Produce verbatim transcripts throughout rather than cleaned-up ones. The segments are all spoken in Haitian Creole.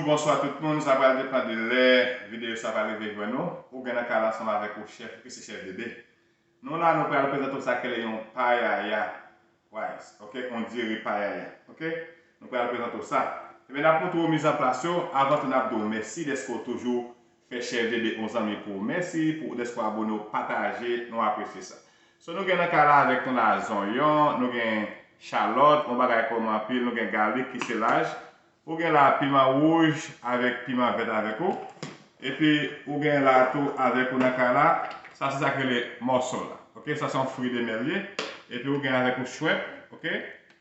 Bonswa tout moun, sa pral depann de lè videyo sa pral rive jwenn ou. Ou gen nan kay la ansanm avèk ou chèf ou ki se chèf Dede. Nou la, nou pral prezante w sa k rele yon payaya rice, ok? On diri payaya, ok? Nou pral prezante w sa. Ebyen, n ap montre w mizanplas yo, avan tou n ap di w mèsi dèske w toujou fè chèf Dede yon zanmi pou w. Mèsi pou dèske w abone, w pataje, nou apresye sa. So, nou gen nan kay la avèk nou la zonyon, nou gen chalòt, yon bagay kòman anpil, nou gen galik ki se laj, ou gen la piman wouj avèk piman vèt avèk ou. Epi ou gen la tou avèk ou nan kay la, sa se sa k rele mòso la. Ok, sa se yon fri de mè l ye. Epi ou gen avèk ou shrimp, ok?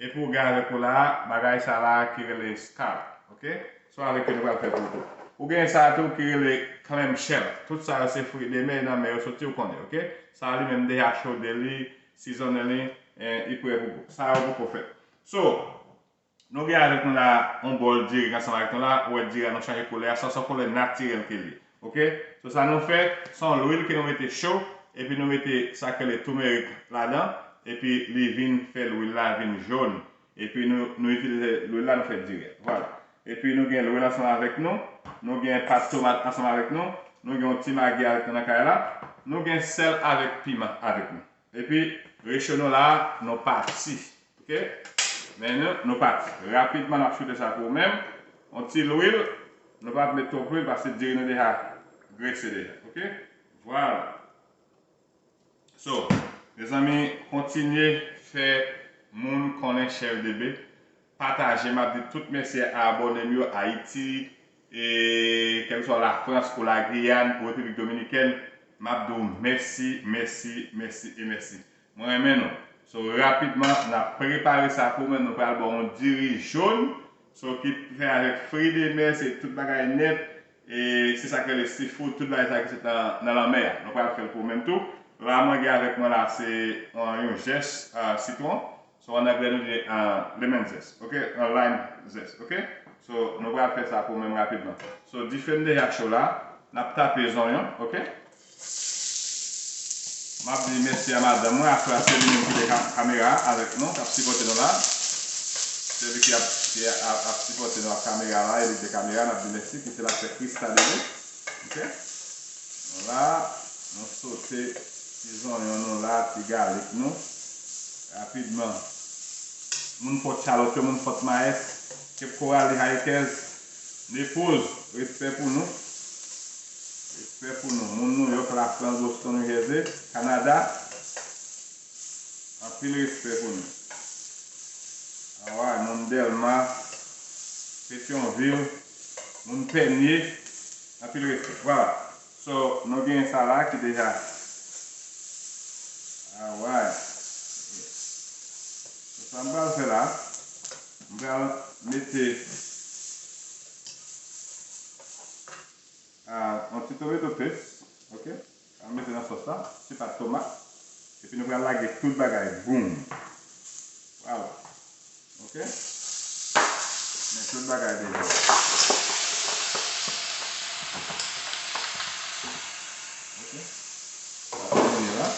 Epi ou gen avèk ou la bagay sa la ki rele scallop, ok? So avèk yo nou pral fè pou tou. Ou gen sa tou ki rele clam shell. Tout sa yo se fri de mè nan mè yo soti, ou konnen, ok? Sa li menm deja chode li, sizonnen li, eh, li prè pou gou. Sa yo poko fèt. So, nou gen avèk nou la yon bòl diri ansanm avèk nou la. Ou wè diri a nou chanje koulè a, sa se yon koulè natirèl ke li ye. Ok? So sa nou fè, se yon lwil ke nou mete cho, epi nou mete sa k rele toumerik ladan, epi li vin fè lwil la vin jòn. Epi nou, nou itilize lwil la, nou fè diri a. Vwala. Epi nou gen lwil ansanm avèk nou, nou gen pat tomat ansanm avèk nou, nou gen yon ti magi avèk nou nan kay la, nou gen sèl avèk piman avèk nou. Epi, recho nou la, nou pati. Ok? Men nou, nou pati. Rapidman, n ap choute sa pou ou menm. Yon ti lwil, nou pa met twòp lwil paske diri nou deja grese deja. Ok? Vwala. So, mezanmi, kontinye fè moun konnen chèf Dede. Pataje, m ap di tout mèsi a abòne m yo Ayiti, e kèlkeswa Lafrans ou Lagiyàn ou Repiblik Dominikèn, m ap di w mèsi, mèsi, mèsi e mèsi. Mwen renmen nou. So, rapidman, n ap prepare sa pou mwen. Nou pral ba w yon diri jòn, so, ki fè avèk fri de mè, se tout bagay nèt, e se sa k rele seafood, tout bagay sa ki sot nan, nan lanmè a. Nou pral fè l pou mwen tou. La, mwen gen avèk mwen la, se, euh, yon zès, euh, sitwon. So, an anglè, nou di, euh, lemon zest, ok? Yon lime zest, ok? So, nou pral fè sa pou mwen rapidman. So, dife m deja cho la. N ap tape zonyon, ok? M ap di mèsi a madanm mwen, aswè a se li menm ki de ka-, kamera a avèk nou, k ap sipòte nou la. Se li ki ap, ki ap, ap sipòte nou ak kamera la, e li de kamera, n ap di mèsi, ki se la sè Krista Dede. Ok? Nou la, nou sote ti zonyon nou la, ti galik nou. Rapidman. Moun Fòt Chalòt yo, moun Fòt Mayès, Cape Coral, Hayes, Naples, respè pou nou. Respè pou nou. Moun New York, Lafrans, Boston, New Jersey, Kanada. Anpil respè pou nou. Alright, moun Dèlma, Petyonvil, moun Pènye, anpil respè. Vwala. So, nou gen sa la ki deja. Alright. So, sa m pral fè la, m pral mete, ah, yon ti tomato paste, ok? Al mete nan sòs la, ti pat tomat. Epi nou pral lage tout bagay. Boum! Vwala. Ok? Men tout bagay deja. Ok? Sa fini la.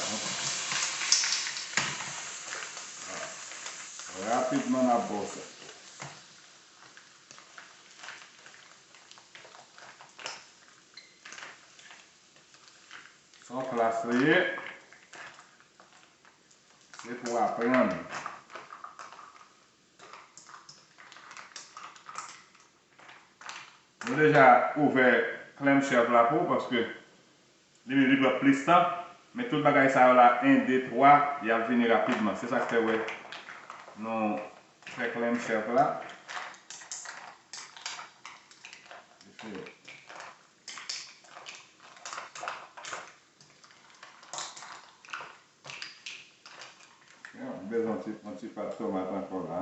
Vwala. Rapidman, n ap ba w sa. Se yon klas li ye. Se pou aprann. Nou deja ouvè clam shell la pou ou paske li menm li pran plis tan. Men tout bagay sa yo la, en, de, twa, y ap vini rapidman. Se sa k fè w wè nou fè clam shell la. Bon, m bezwen yon ti, yon ti pat tomat ankò la.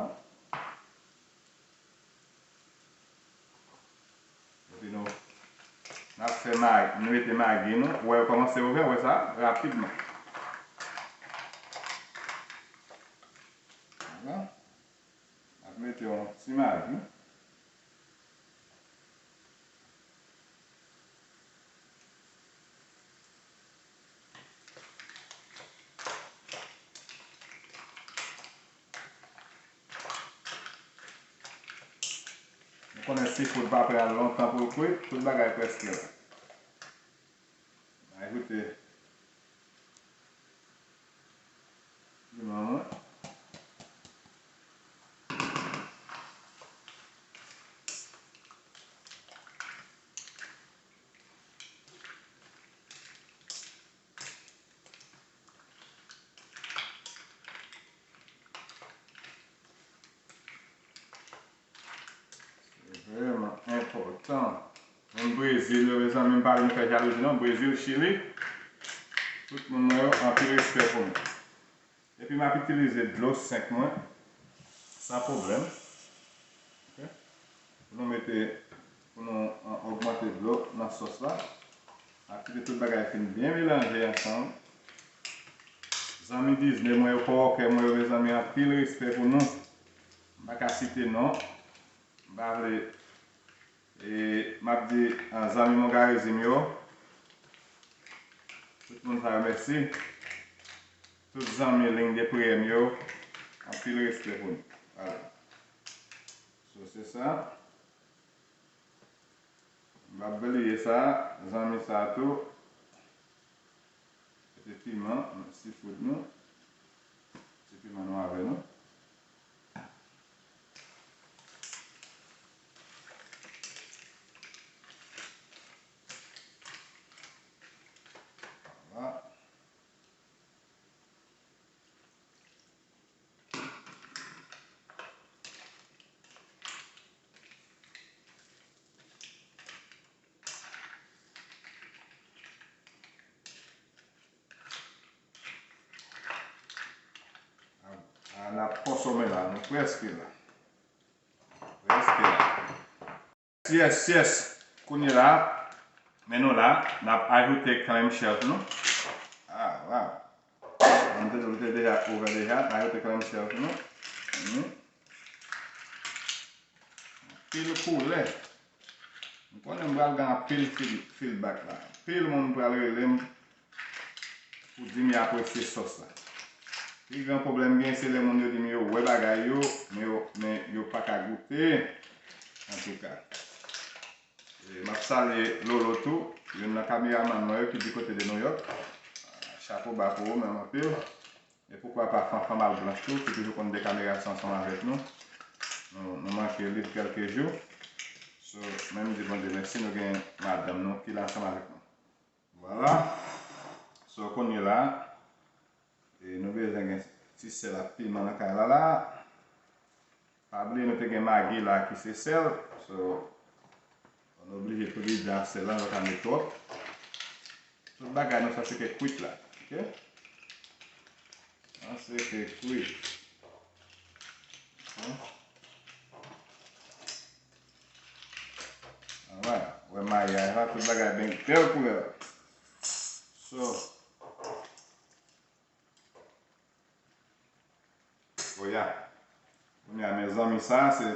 Epi nou, n ap fè magi, nou mete magi nou. Ou wè, yo kòmanse ouvè, ou wè sa? Rapidman. Vwala. N ap mete yon ti magi. Konnen seafood pa pran lontan pou l kwit, tout bagay prèske la. Ajoute piman mwen. Se vrèman enpòtan. Moun Brezil yo, mezanmi, m pa vin fè jalouzi non. Brezil, Chili, tout moun mwen yo, anpil respè pou nou. Epi m ap itilize dlo senk mwen, san pwoblèm. Ok? Pou nou mete, pou nou, an, ogmante dlo nan sòs la. M ap kite tout bagay fin byen melanje ansanm. Zanmi Disney mwen yo, kowòkè mwen yo, mezanmi, anpil respè pou nou. M pa ka site non. M pa vle, e, m ap di, an, zanmi Mongarizm yo, tout moun sa yo, mèsi. Tout zanmi ligne de prière m yo, anpil respè pou nou. Vwala. So, se sa. M pa bliye sa, zanmi sa tou. Mete piman, seafood nou. Ti piman nou avè nou. Vwala. A, a, n ap konsome la, nou prèske la. Prèske la. Yes, yes. Kounye la, men nou la, n ap ajoute clam shell nou. Ah, wow. Mwen te, mwen te deja ouvè deja, n ajoute clam shell nou. Mhm. Anpil koulè. M konnen m pral gen anpil feed-, feedback la. Anpil moun pral rele m pou di m yo apresye sòs la. Pi gran pwoblèm gen, se lè moun yo di m yo wè bagay yo, men yo, men yo pa ka goute. Antouka, e, m ap salye Lolo tou, youn nan kameramann mwen yo ki di kote de New York. Chapo ba pou ou menm anpil. E poukwa pa Fanfan Malblanch tou, ki toujou konn de kamera sa ansanm avèk nou. Nou, nou manke li pou kèlke jou. So, men m di Bondye mèsi, nou gen madanm nou ki la ansanm avèk nou. Vwala. So, kounye la, e nou bezwen gen ti sèl ak piman nan kay la la. Pa bliye nou te gen Maggi la ki se sèl. So, nou oblije tou vide ak sèl la, nou pa ka met twòp. Tout bagay nou sa se ke kwit la. Ok? Sa se ke kwit. Ok? Alright. Wè mayaj la, tout bagay byen bèl koulè la. So, oh yeah. Kounye a, mezanmi, sa se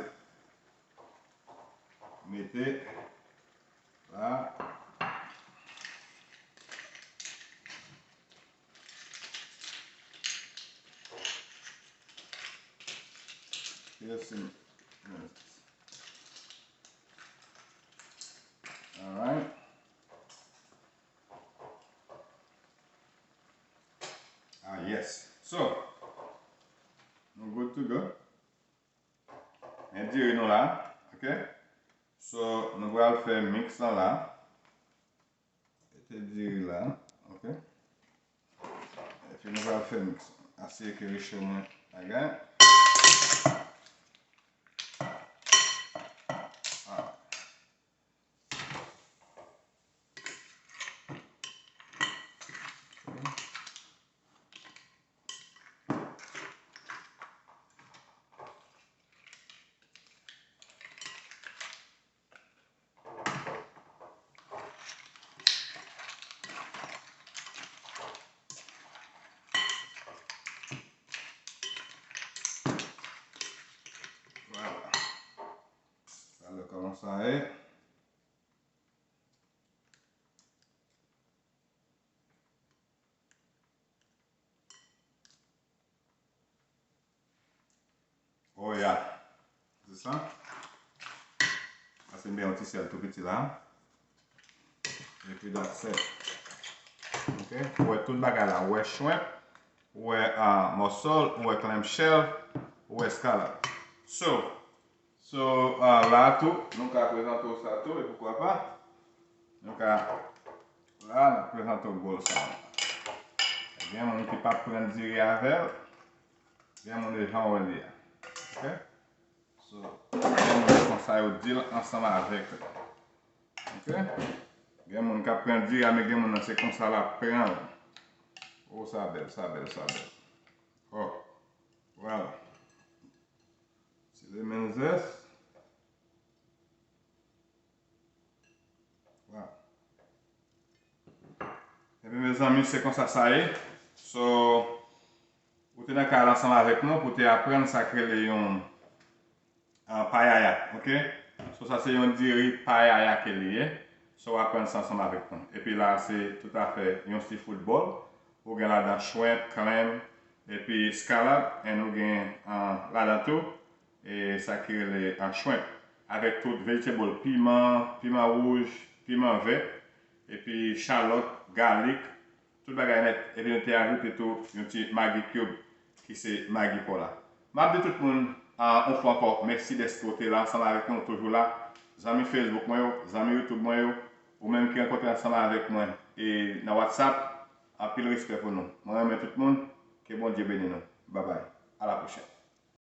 mete la. Yes, yes. Alright. Ah, yes. So, nou good to go. Men diri nou la, ok? So, nou pral fè mix lan la. Mete diri la, ok? Epi nou pral fè mix. Asiye ke richo mwen bagay. Ah. Vwala. Gade kòman sa ye. Oh yeah. Se sa. Mete yon ti sèl tou piti la. Epi that's it. Ok, ou wè tout bagay la, ou wè shrimp, ou wè uh, mussel, ou wè clam shell, ou wè scallop. So, so uh, la tou, nou ka prezante w sa tou, e poukwa pa, nou ka, la, nou prezante w bowl sa. Gen moun ki pa pran diri avè l, gen moun de jan w wè li a. Ok? So, gen moun konsa yo deal ansanm avèk li. Ok? Gen moun k ap pran diri a, men gen moun nan se konsa l ap pran l. Oh, sa bèl, sa bèl, sa bèl. Oh, voilà. Se le menm zès. Wow. Ebyen, mezanmi, se konsa sa ye. So, ou te nan kay la ansanm avèk nou pou te aprann sa k rele yon uh, payaya, ok? So, sa se yon diri payaya ke li ye. So, w aprann sa ansanm avèk nou. Epi la, se toutafè yon seafood bowl. Ou gen ladan shrimp, clam, epi scallop, and ou gen uh, ladan tou e sa ki rele an shrimp, avèk tout vegetable, piman, piman wouj, piman vè, epi chalòt, galik, tout bagay nèt. Epi nou te ajoute tou yon ti Maggi cube, ki se Maggi pa w la. M ap di tout moun, ah, yon fwa ankò, mèsi dèske w te la ansanm avèk nou, toujou la. Zanmi Facebook mwen yo, zanmi YouTube mwen yo, ou menm ki rankontre ansanm avèk mwen e nan WhatsApp, anpil respè pou nou. Mwen renmen tout moun, ke Bondye beni nou. Babay, a la pwochèn.